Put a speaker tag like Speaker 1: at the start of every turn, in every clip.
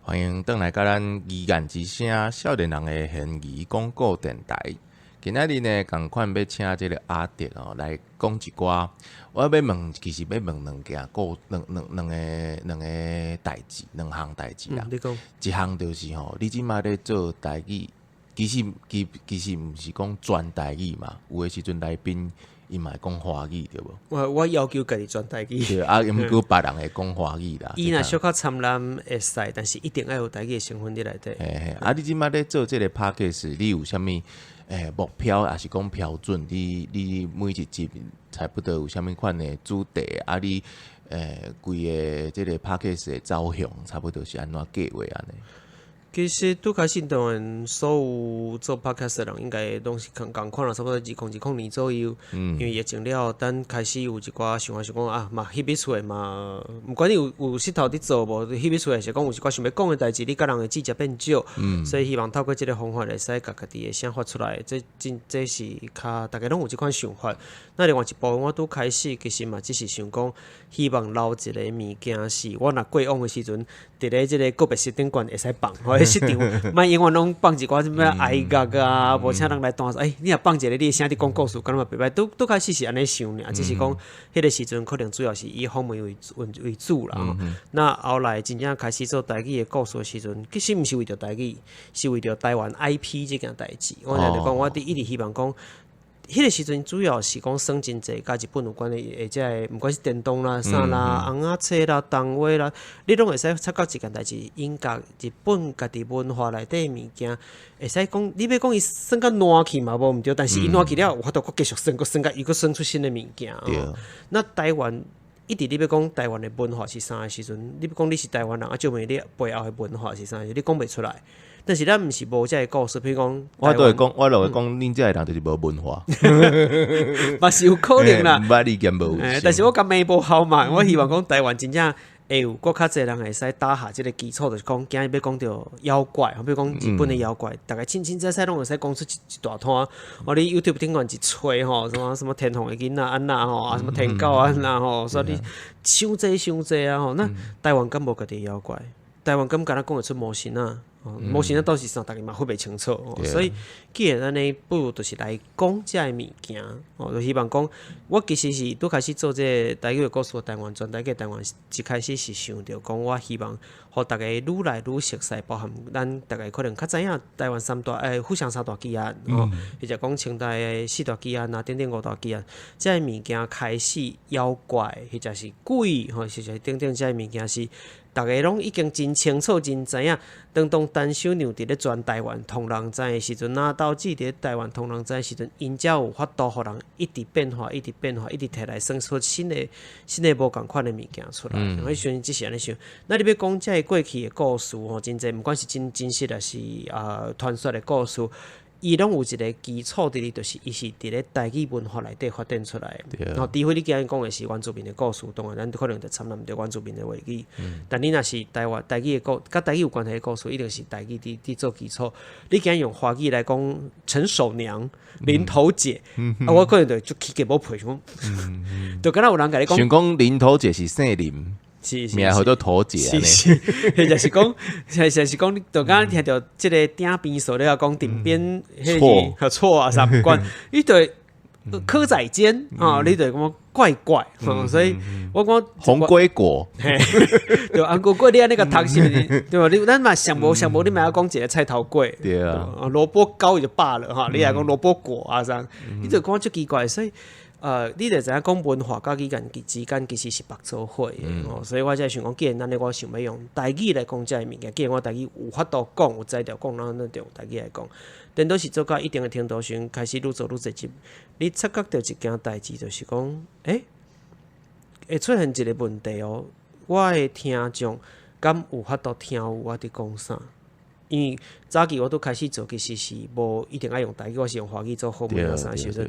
Speaker 1: 歡迎轉來佮咱疑言之聲少年人的懸疑廣播電台。今仔日呢，仝款欲請這个阿德哦來講一寡。我欲問，其實欲問兩件故兩兩兩个兩个代誌，兩項代誌啦。
Speaker 2: 你講。
Speaker 1: 一項就是吼，你這馬咧做台語，其實其其實毋是講全台語嘛，有的時陣來賓伊嘛會講華語對無？
Speaker 2: 我要求家己全台語。
Speaker 1: 對啊，毋過別人會講華語啦。
Speaker 2: 伊若小可摻濫會使，但是一定愛有台語的成分佇內底。
Speaker 1: 嘿嘿，啊，你這馬咧做這个 podcast，你有啥物目標，抑是講標準？你你每一集差不多有啥物款的主題？啊，你規个這个 podcast 的走向，差不多是按怎計劃按呢？
Speaker 2: 其實拄開始當然所有做 podcast 的人應該攏是仝仝款啦，差不多2020年左右。因為疫情了後，咱開始有一寡想法，想講啊，嘛翕彼出來嘛，毋管你有有勢頭佇做無，翕彼出來是講有一寡想欲講的代誌，你佮人會直接變少，所以希望透過這个方法會使共家己的聲發出來，這真這是較逐家攏有這款想法。那另外一部分，我拄開始其實嘛，只是想講，希望留一个物件是，我若過往的時陣，佇咧這个告別式頂懸會使放，予彼市場，莫永遠攏放一寡啥物哀樂啊，無請人來彈，欸，你若放一个你的聲佇講故事，敢若嘛袂䆀。拄拄開始是按呢想爾，只是講彼个時陣可能主要是以訪問為為為主啦。那後來真正開始做台語的故事的時陣，其實毋是為著台語，是為著台灣 IP 這件代誌。我常常講，我佇一直希望講，彼个時陣主要是講算真濟佮日本有關的，或者會毋管是電動啦、啥啦、尪仔冊啦、動畫啦，你攏會使察覺一件代誌，𪜶共日本家己文化內底的物件，會使講你欲講伊算甲爛去嘛無毋對，但是伊爛去了有法度閣繼續算，閣算甲伊閣算出新的物件。那台灣一直你欲講台灣的文化是啥的時陣，你欲講你是台灣人，啊，借問你背後的文化是啥，你講袂出來。但是咱毋是無這个故事，比如講，
Speaker 1: 我都會講，我就會講，恁這个人就是無文化，
Speaker 2: 嘛是有可能啦。
Speaker 1: 毋捌你兼無。
Speaker 2: 但是我感覺無效嘛，我希望講台灣真正會有閣較濟人會使打下這个基礎，就是講今日欲講著妖怪，比如講日本的妖怪，逐家清清楚楚攏會使講出一一大攤。我佇 YouTube 頂懸一揣吼，什麼什麼天鳳的囡仔按怎吼，啊什麼天狗按怎吼，所以你傷濟傷濟啊吼。那台灣敢無家己的妖怪？台灣敢敢若講會出魔神仔？魔神仔到底是啥，逐家嘛分袂清楚。所以既然按呢，不如就是來講這个物件。哦，就希望講，我其實是拄開始做這个台語的故事單元，全台語單元，一開始是想著講，我希望予逐家愈來愈熟悉，包含咱逐家可能較知影台灣三大福祥三大奇案，吼，或者講清代的四大奇案啊，等等五大奇案，這个物件開始妖怪，或者是鬼，吼，或者是等等這个物件是。逐家攏已經真清楚、真知影。當當陳守娘佇咧全台灣通人知的時陣，拿刀子佇咧台灣通人知的時陣，𪜶才有法度予人一直變化、一直變化、一直摕來算出新的、新的無仝款的物件出來。彼時陣只是按呢想。那你欲講這个過去的故事吼，真濟，毋管是真真實抑是啊傳說的故事，伊攏有一个基礎佇咧，就是伊是佇咧台語文化內底發展出來的。吼，除非你今日講的是原住民的故事，當然咱可能就摻濫著原住民的話語。但你若是台灣台語的故，佮台語有關係的故事，一定是台語佇佇做基礎。你今日用華語來講，陳守娘、林頭姐，啊，我可能就足起雞母皮，想就敢若有人共你講，
Speaker 1: 想講林頭姐是姓林。名號做頭姐。
Speaker 2: 是是，或者是講，或者是講，你就敢若聽著這个鼎邊趖了講鼎邊，錯錯啊啥毋管，你就蚵仔煎啊，你就感覺怪怪，所以我講
Speaker 1: 紅龜果，
Speaker 2: 對，紅龜果你按呢共讀是毋是？對無？你咱嘛上無上無，你嘛要講一个菜頭粿，蘿蔔糕就罷了哈，你還講蘿蔔果啊啥，你就感覺足奇怪，所以。你就知影講文化佮語言之間其實是縛做伙的，哦，所以我才想講，既然按呢，我想欲用台語來講這个物件，既然我台語有法度講，有才調講，咱咱就用台語來講。顛倒是做到一定的程度時陣，開始愈做愈濟集，你察覺著一件代誌，就是講，欸，會出現一个問題哦，我的聽眾敢有法度聽有我佇講啥？因為早期我拄開始做，其實是無一定愛用台語，我是用華語做訪問啊啥時陣，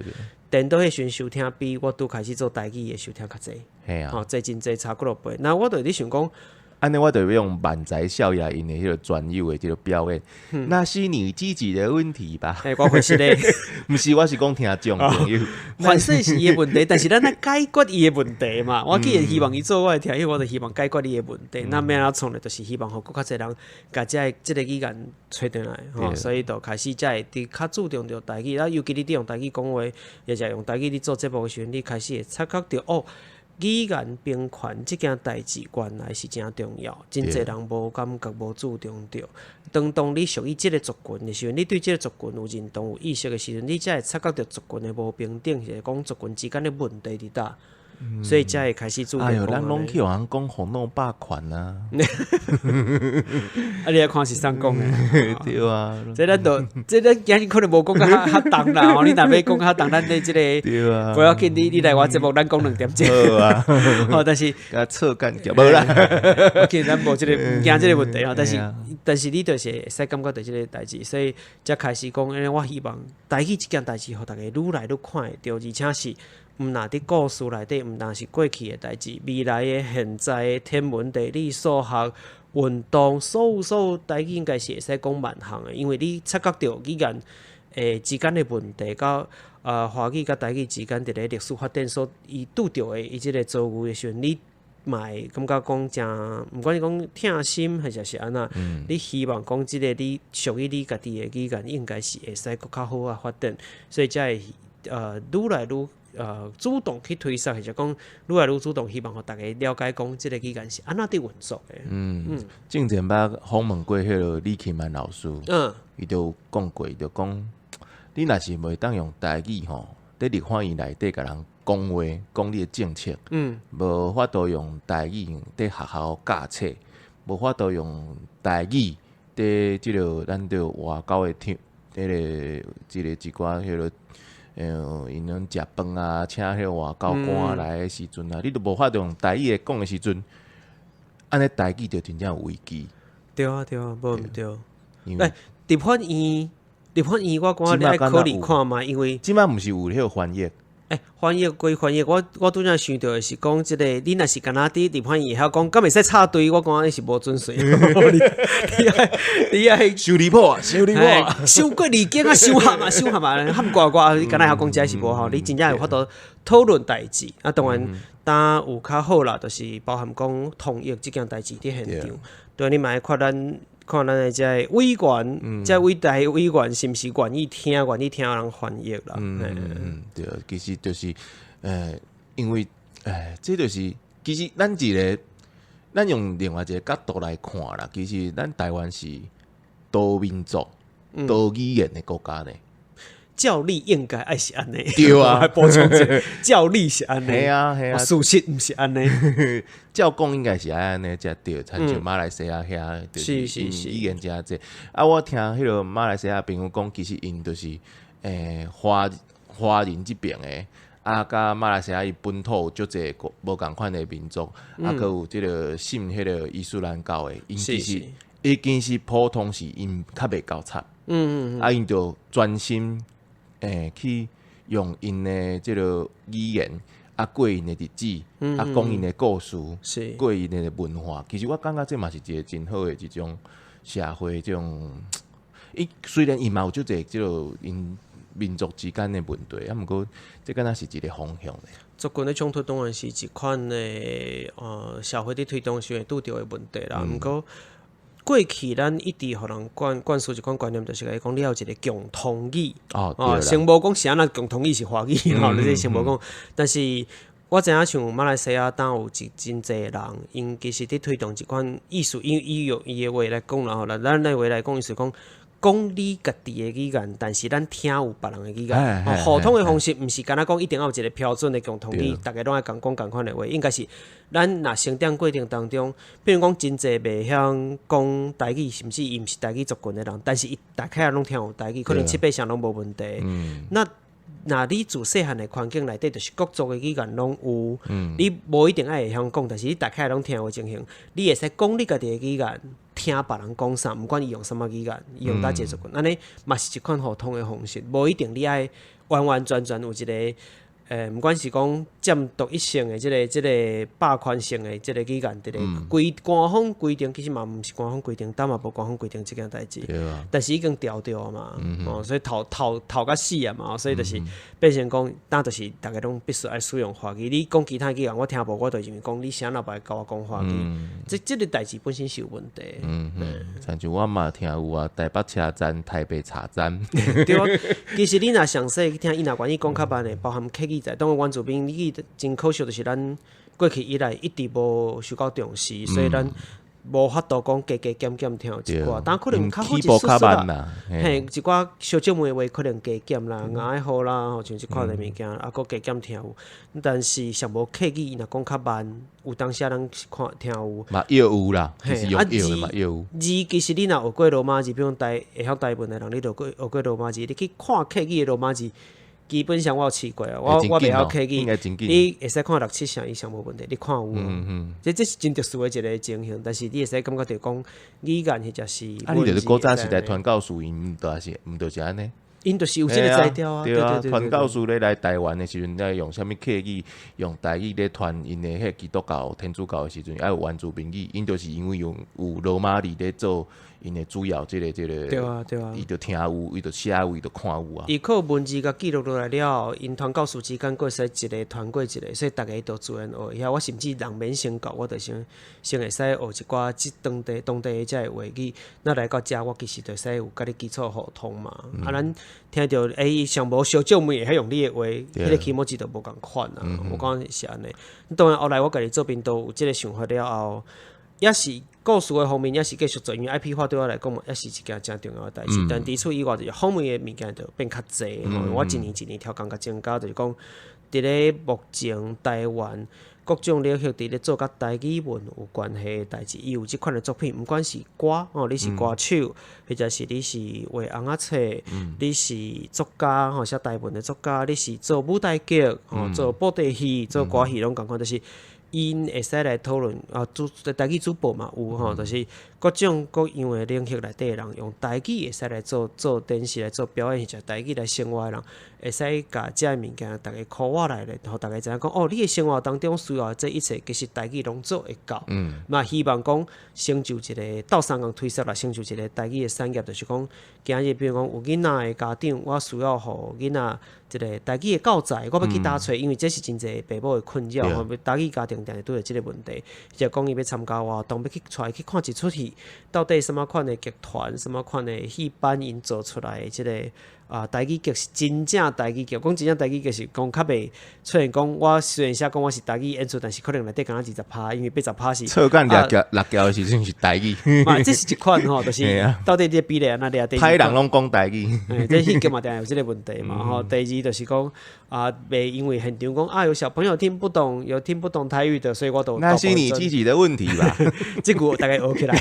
Speaker 2: 顛倒彼時陣收聽比我拄開始做台語的收聽較濟，吼，濟真濟差幾落倍。那我就佇想講，
Speaker 1: 按呢我就欲用萬財少爺𪜶的彼个專有的這个表演，那是你自己的問題吧？
Speaker 2: 欸，我回是咧，
Speaker 1: 毋是，我是講聽眾朋友。
Speaker 2: 反正是伊的問題，但是咱愛解決伊的問題嘛。我既然希望伊做我的聽友，我就希望解決伊的問題。那欲按怎創咧，就是希望予閣較濟人共這個語言揣轉來吼，所以就開始才會佇較注重著台語。啊，尤其你佇用台語講話，抑者用台語佇做節目的時陣，你開始會察覺著哦，語言平權這件代誌原來是誠重要，真濟人無感覺、無注重著。當你屬於這个族群的時陣，你對這个族群有認同、有意識的時陣，你才會察覺著族群的無平等，是講族群之間的問題佇佗。所以才會開始注重。
Speaker 1: 哎喲，咱攏去予人講紅諾霸權啊！
Speaker 2: 啊，你來看是啥講的？
Speaker 1: 對啊。
Speaker 2: 這咱就這咱今日可能無講較較重啦。吼，你若欲講較重，咱的這个
Speaker 1: 對啊。
Speaker 2: 不要緊，你來我節目，咱講2點鐘。
Speaker 1: 好啊。
Speaker 2: 吼，但是
Speaker 1: 共錯干掉無啦。
Speaker 2: 我見咱無這个毋驚這个問題吼，但是你就是會使感覺著這个代誌，所以才開始講，因為我希望台語這件代誌，予大家愈來愈看會著，而且是。毋但佇故事內底，毋但是過去的代誌，未來的、現在的天文、地理、數學、運動，所有台語應該是會使講萬項的，因為你察覺著語言之間的問題，佮華語佮台語之間佇咧歷史發展所伊拄著的伊這个遭遇的時陣，你嘛會感覺講誠，毋管是講疼心，還是是按怎，你希望講這个你屬於你家己的語言，應該是會使閣較好仔發展，所以才會愈來愈主動去推捒，或者講愈來愈主動，希望予逐家了解講這个語言是按怎佇運作的。
Speaker 1: 嗯，進前捌訪問過彼个李啟曼老師，伊就有講過，伊就講，你若是袂當用台語吼，佇立法院內底共人講話，講你的政策，無法度用台語佇學校教冊，無法度用台語佇這个咱著外交的聽，彼个這个一寡彼个。𪜶攏食飯啊，請彼个外交官來的時陣啊，你都無法度用台語來講的時陣，按呢台語就真正有危機。
Speaker 2: 對啊對啊，無毋對。欸，立法院，我感覺你愛考慮看覓，因為
Speaker 1: 這擺毋是有彼个翻譯。
Speaker 2: 欸，翻譯歸翻譯，我拄才想著的是講這个，你若是干焦佇立法院會曉講，敢會使插隊？我感覺你是無準水。你愛
Speaker 1: 傷離譜啊！傷離譜啊！
Speaker 2: 傷過離經啊！傷含啊！傷含啊！含呱呱！你干焦會曉講這是無吼？你真正有法度討論代誌啊！當然，當有較好啦，就是包含講統譯這件代誌佇現場。對，你嘛愛看咱。看咱的這个委員，這偉大委員是毋是願意聽，願意聽人翻譯啦？
Speaker 1: 嗯，對，其實就是，因為，這就是，其實咱一个，咱用另外一个角度來看啦，其實咱台灣是多民族、多語言的國家呢。
Speaker 2: 照理應該愛是按呢，
Speaker 1: 對啊，
Speaker 2: 補充者，照理是按呢，
Speaker 1: 係啊係啊，
Speaker 2: 事實毋是按呢。
Speaker 1: 照講應該是按呢才對，親像馬來西亞遐，就是語言誠濟。啊，我聽彼个馬來西亞朋友講，其實𪜶就是華人這邊的，啊，佮馬來西亞伊本土有足濟無仝款的民族，啊，閣有這个信彼个伊斯蘭教的，𪜶其實已經是普通是𪜶較袂夠插，啊，𪜶就專心。去用𪜶的這个語言，啊，過𪜶的日子，啊，講𪜶的故事，過𪜶的文化。其實我感覺這嘛是一個真好的一種社會這種。伊雖然伊嘛有足濟這个𪜶民族之間的問題，啊，毋過這敢若是一個方向咧。
Speaker 2: 族群的衝突當然是一款的，社會佇推動時會拄著的問題啦。毋過過去咱一直予人灌輸一款觀念，就是共伊講你愛有一个共通語。
Speaker 1: 哦，
Speaker 2: 先無講是按怎共通語是華語吼，你這先無講。但是我知影像馬來西亞，當有一真濟人，𪜶其實佇推動一款意思，因為伊用伊的話來講啦吼，咱的話來講，伊是講講你家己的語言，但是咱聽有別人的語言。互通的方式，毋是干焦講一定愛有一个標準的共通語，逐家攏愛共講仝款的話，應該是咱若成長過程當中，比如講真濟袂曉講台語，甚至伊毋是台語族群的人，但是伊大概攏聽有台語，可能七八成攏無問題。那若你自細漢的環境內底，就是各族的語言攏有，你無一定愛會曉講，但是你大概攏聽有情形，你會使講你家己的語言，聽別人講啥，毋管伊用啥物語言，伊用佗一個族群，按呢嘛是一款互通的方式，無一定你愛完完全全有一個。毋管是講佔獨一性的這個霸權性的這個語言，佇咧規官方規定，其實嘛毋是官方規定，當嘛無官方規定這件代誌。但是已經調著啊嘛，哦，所以頭頭頭較死啊嘛，所以就是變成講，當就是逐家攏必須愛使用華語。你講其他語言，我聽無，我就認為講你啥若袂共我講華語，這個代誌本身是有問題。
Speaker 1: 嗯嗯，親像我嘛聽有啊，台北車站、台北車站。
Speaker 2: 對啊，其實你若詳細去聽，伊若願意講較慢的，包含客語在，當然原住民語真可惜，就是咱過去以來一直無受到重視，所以咱無法度講加加減減聽有一寡，但可能較好一絲絲啦。嘿，一寡小姐妹的話可能加減啦，愛好啦，吼，像這款的物件，啊，閣加減聽有。但是上無客語，伊若講較慢，有當時咱看聽有。
Speaker 1: 嘛有啦，其實用有嘛有。
Speaker 2: 字其實你若學過羅馬字，比如講台會曉台文的人，你著過學過羅馬字，你去看客語的羅馬字，基本上我有試過啊，我袂曉客語，你會使看六七成以上無問題，你看有，這是真特殊的一個情形，但是你會使感覺著講語言或者是。
Speaker 1: 啊，你就是古早時代傳教士，𪜶就是毋就是按呢？𪜶
Speaker 2: 就是有這個才調啊。
Speaker 1: 對啊，傳教士咧來台灣的時陣，咧用啥物客語，用台語咧傳𪜶的彼個基督教、天主教的時陣，愛有原住民語，𪜶就是因為用有羅馬字咧做𪜶的主要這個。
Speaker 2: 對啊，對啊。
Speaker 1: 伊就聽有，伊就寫有，伊就看有啊。
Speaker 2: 伊靠文字共記錄落來了後，𪜶傳教士之間閣會使一個傳過一個，所以逐家都自然學會曉。我甚至人免先教，我就先會使學一寡這當地的這个話語。那來到遮，我其實就會使有共你基礎互通嘛。啊，咱聽著欸，上無小姐妹會曉用你的話，彼個起碼字就無仝款啊。我感覺是按呢。當然後來我家己做頻道有這個想法了後，也是故事的方面，也是繼續做，因為 IP 化對我來講嘛，也是一件誠重要的代誌。但除此以外，就是訪問的物件就變較濟。我一年一年挑工較增加，就是講佇咧目前台灣各種領域佇咧做佮台語文有關係的代誌，伊有這款的作品，毋管是歌吼，你是歌手，或者是你是畫尪仔冊，你是作家吼，寫台文的作家，你是做舞台劇吼，做布袋戲、做歌戲，攏仝款，就是𪜶會使來討論啊，主台語主播嘛有吼，就是各種各樣的領域內底的人，用台語會使來做做電視來做表演，或者台語來生活的人，會使共這个物件逐家箍倚來咧，予逐家知影講哦，你的生活當中需要的這一切，其實台語攏做會到。嘛，希望講成就一個鬥相共推捒啦，成就一個台語的產業，就是講今日比如講有囡仔的家長，我需要予囡仔一個台語的教材，我欲去佗揣，因為這是真濟爸母的困擾吼，台語家庭定定拄著這個問題，就講伊欲參加活動，欲去帶伊去看一齣戲，到底啥物款的劇團，啥物款的戲班，𪜶做出來的這個啊台語劇是真正台語劇，講真正台語劇是講較袂出現講，我雖然寫講我是台語演出，但是可能內底敢若20%，因為80%是。
Speaker 1: 錯干掠撬掠撬的時陣是台語。
Speaker 2: 嘛，這是一款吼，就是到底這個比例按怎掠？
Speaker 1: 歹人攏講台語。
Speaker 2: 這戲劇嘛，定有這個問題嘛吼。第二就是講啊，袂因為現場講啊，有小朋友聽不懂，有聽不懂台語的，所以我都
Speaker 1: 那是你自己的問題吧？
Speaker 2: 這句大概學起來。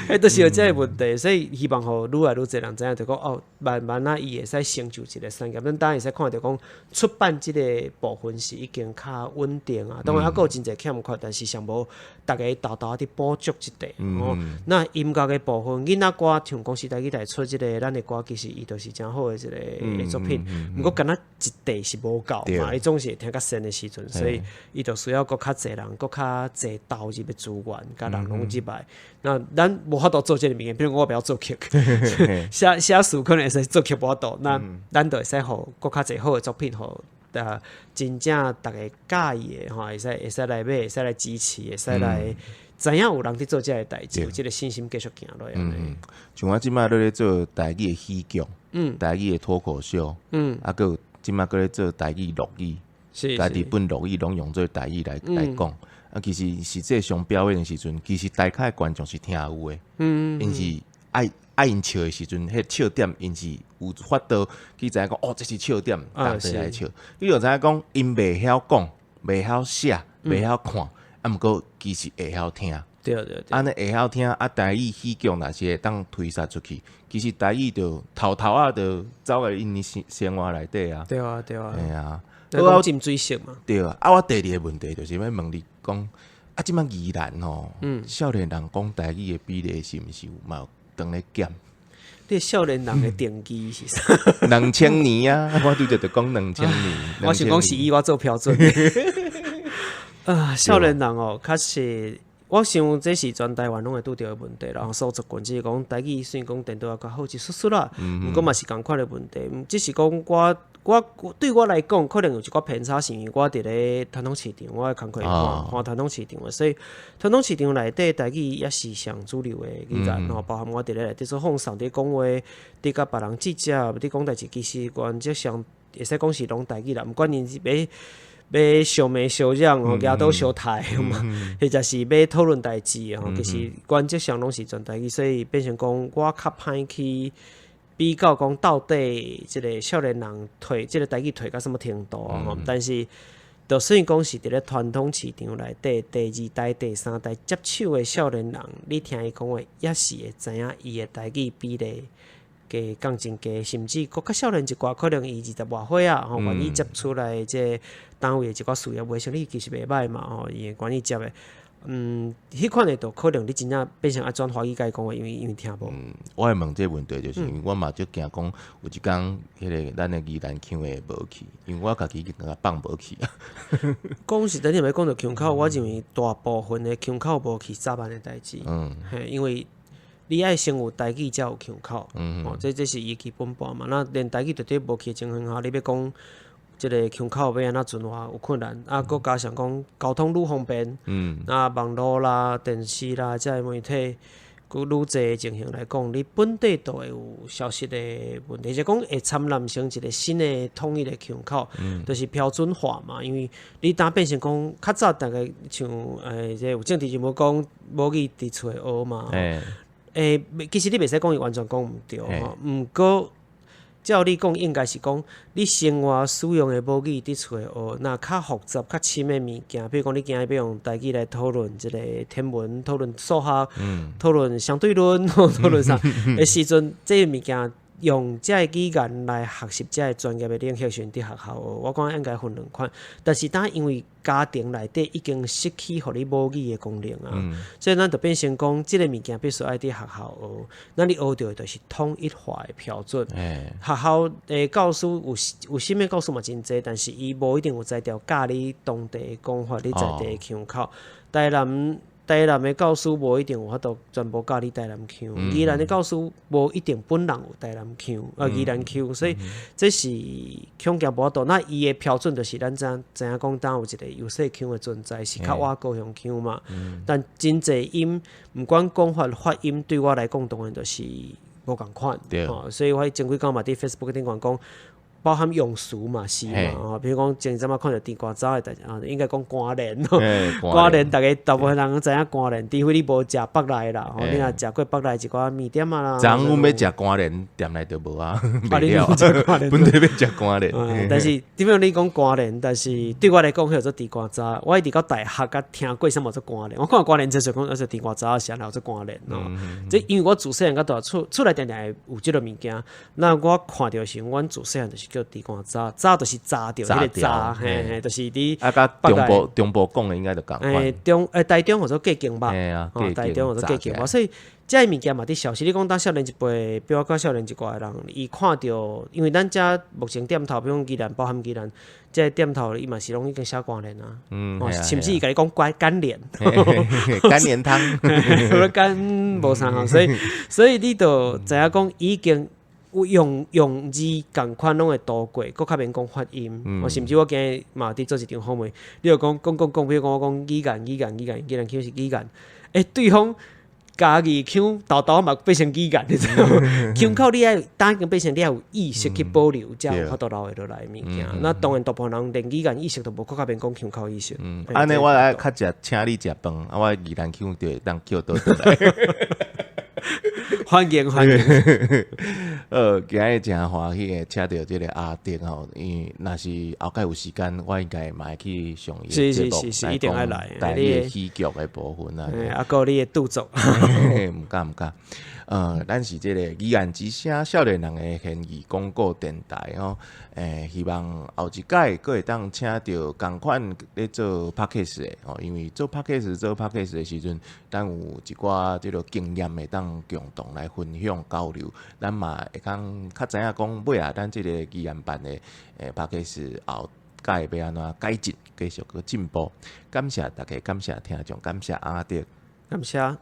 Speaker 2: 彼就是有這個問題，所以希望予愈來愈濟人知影，就講哦，慢慢啊，伊會使成就一個產業。咱當會使看著講出版這個部分是已經較穩定啊。當然，猶閣有真濟欠缺，但是上無逐家沓沓佇補足這塊。哦，那音樂的部分，囡仔歌像公視台語台出這個咱的歌，其實伊就是誠好的一個作品。毋過，敢若一塊是無夠嘛，伊總是會聽較深的時陣，所以伊就需要閣較濟人，閣較濟投入的資源，共人攏入來。那咱無法度做這個物件，比如我袂曉做曲，寫寫詞可能會使做曲無法度，那咱就會使予閣較濟好的作品，予真正逐家喜歡的吼，會使來買，會使來支持，會使來知影有人佇做這个代誌，有這個信心繼續行落去。
Speaker 1: 嗯，像我這擺咧做台語的喜劇，台語的脫口秀，啊，閣有這擺閣咧做台語落語，家己本落語攏用做台語來講。啊，其實實際上表演的時陣，其實台下的觀眾是聽有的，𪜶是愛愛𪜶笑的時陣，彼笑點𪜶是有法度去知影講，哦，這是笑點，逐家來笑。你就知影講，𪜶袂曉講，袂曉寫，袂曉看，啊，毋過其實會曉聽。
Speaker 2: 對對對。
Speaker 1: 按呢會曉聽，啊，台語喜劇若是會當推捒出去，其實台語就偷偷仔就走來𪜶的生活內底啊。
Speaker 2: 對啊對啊。
Speaker 1: 嘿啊。
Speaker 2: 我浸水色嘛。
Speaker 1: 對啊，啊，我第二個問題就是欲問你講，啊，這擺宜蘭吼，少年人講台語的比例是毋是有嘛有當咧減？
Speaker 2: 你少年人的定義是啥？
Speaker 1: 2000年啊，我拄才就講兩千年。
Speaker 2: 我想講是以我做標準。啊，少年人哦，確實，我想這是全台灣攏會拄著的問題啦。所族群只是講台語，雖然講電腦也較好一絲絲啦，毋過嘛是仝款的問題。只是講我對我來講，可能有一寡偏差，是因為我佇咧傳統市場，我的工課看傳統市場的，所以傳統市場內底台語也是上主流的語言吼，包含我佇咧內底做放送、佇講話、佇佮別人接觸、佇講代誌，其實原則上會使講是攏台語啦。毋管𪜶是欲相罵相嚷吼，舉刀相刣嘛，或者是欲討論代誌吼，其實原則上攏是全台語，所以變成講我較歹去比較講到底這个少年人退這个台語退到啥物程度吼。但是，就算講是佇咧傳統市場內底，第二代、第三代接手的少年人，你聽伊講話，也是會知影伊的台語比例加降真低，甚至閣較少年一寡，可能伊二十外歲啊，吼，願意接出來這單位的一寡事業，袂像你其實袂䆀嘛，吼，伊會願意接的。彼款的就可能你真正變成愛轉華語共伊講話，因為聽無。
Speaker 1: 我會問這個問題，就是因為我嘛足驚講有一工，彼个咱的宜蘭腔會無去，因為我家己已經共放無去啊。
Speaker 2: 講實在，你若欲講著腔口，我認為大部分的腔口無去早晚的代誌。嘿，因為你愛先有台語，才有腔口。哦，這是伊基本盤嘛。那連台語絕對無去的情況下，你欲講這个腔口欲按怎存活有困難，啊，閣加上講交通愈方便，啊，網路啦、電視啦，這个媒體閣愈濟的情形來講，你本地都會有消失的問題，就講會參濫成一個新的統一的腔口，就是標準化嘛。因為你當變成講較早，逐家像這有政治人物講母語佇厝會學嘛，其實你袂使講伊完全講毋對吼，毋過照你講，應該是講你生活使用的母語佇厝會學，若較複雜、較深的物件，比如講你今日欲用台語來討論這個天文、討論數學、討論相對論、討論啥的時陣，這個物件用這个語言來學習這个專業的領域時陣，佇學校學，我感覺應該分兩款。但是當因為家庭內底已經失去予你母語的功能啊，所以咱就變成講，這个物件必須愛佇學校學。那你學著的就是統一化的標準。學校的教師有啥物教師嘛真濟，但是伊無一定有才調教你當地的講法，你在地的腔口。台南的教師無一定有法度全部教你台南腔，宜蘭的教師無一定本人有台南腔，宜蘭腔，所以這是恐驚無法度。那伊的標準就是咱知影講，當有一個優勢腔的存在，是較倚高雄腔嘛。但真濟音，毋管講法發音，對我來講，當然就是無仝款。哦，所以我前幾工嘛佇 Facebook 頂懸講，包含用詞嘛是嘛，吼，比如講前陣仔看著甜瓜渣的代誌，啊，應該講肝連，肝連，逐家大部分人攏知影肝連，除非你無食腹內啦，吼，你若食過腹內一寡麵點仔啦。
Speaker 1: 昨昏阮欲食肝連，店內就無啊，
Speaker 2: 啊，你無食肝連，
Speaker 1: 本來欲食肝連。
Speaker 2: 但是，比如你講肝連，但是對我來講，彼叫做甜瓜渣。我一直到大學才聽過啥物做肝連，我看肝連就講，那是甜瓜渣是按怎做肝連哦。這因為我自細漢到大厝內定定會有這个物件，那我看著時，阮自細漢就是叫甜瓜渣，渣就是炸著彼个渣，嘿嘿，就是佇
Speaker 1: 啊，佮中部講的應該就仝款。
Speaker 2: 台中叫做雞頸肉，哦，台中叫做雞頸肉，所以這个物件嘛佇消失。你講當少年一輩，比我較少年一寡的人，伊看著，因為咱遮目前店頭，比如講宜蘭，包含宜蘭，這个店頭伊嘛是攏已經寫肝連啊，甚至伊共你講肝連，
Speaker 1: 肝連湯，
Speaker 2: 肝無啥吼，所以你就知影講已經。有用字仝款攏會度過，閣較免講發音。我甚至我今日嘛佇做一場訪問，你就講講講講，比如講我講語言語言語言，宜蘭腔是語言，對方嘉義腔沓沓嘛變成語言，你知無？腔口你愛當已經變成你愛有意識去保留，才有法度留會落來的物件。那當然大部分人連語言意識都無，閣較免講腔口意識。
Speaker 1: 按呢我愛較食請你食飯，啊我宜蘭腔就會當叫倒轉來。
Speaker 2: 歡迎歡迎。
Speaker 1: 今日誠歡喜的請著這个阿德吼，因為若是後蓋有時間，我應該嘛會去上伊的節目
Speaker 2: 一定愛來。
Speaker 1: 來講台語喜劇的部分啊。
Speaker 2: 啊，閣你的著作。
Speaker 1: 毋敢毋敢。咱是這個議案之聲少年人的懸疑廣播電台吼，希望後一擺閣會當請著仝款咧做 Podcast 的吼，因為做 Podcast 的時陣，咱有一寡這個經驗會當共同來分享交流，咱嘛會當較知影講尾仔咱這個議案辦的Podcast 後擺欲按怎改進，繼續閣進步。感謝大家，感謝聽眾，感謝阿德。
Speaker 2: 感謝。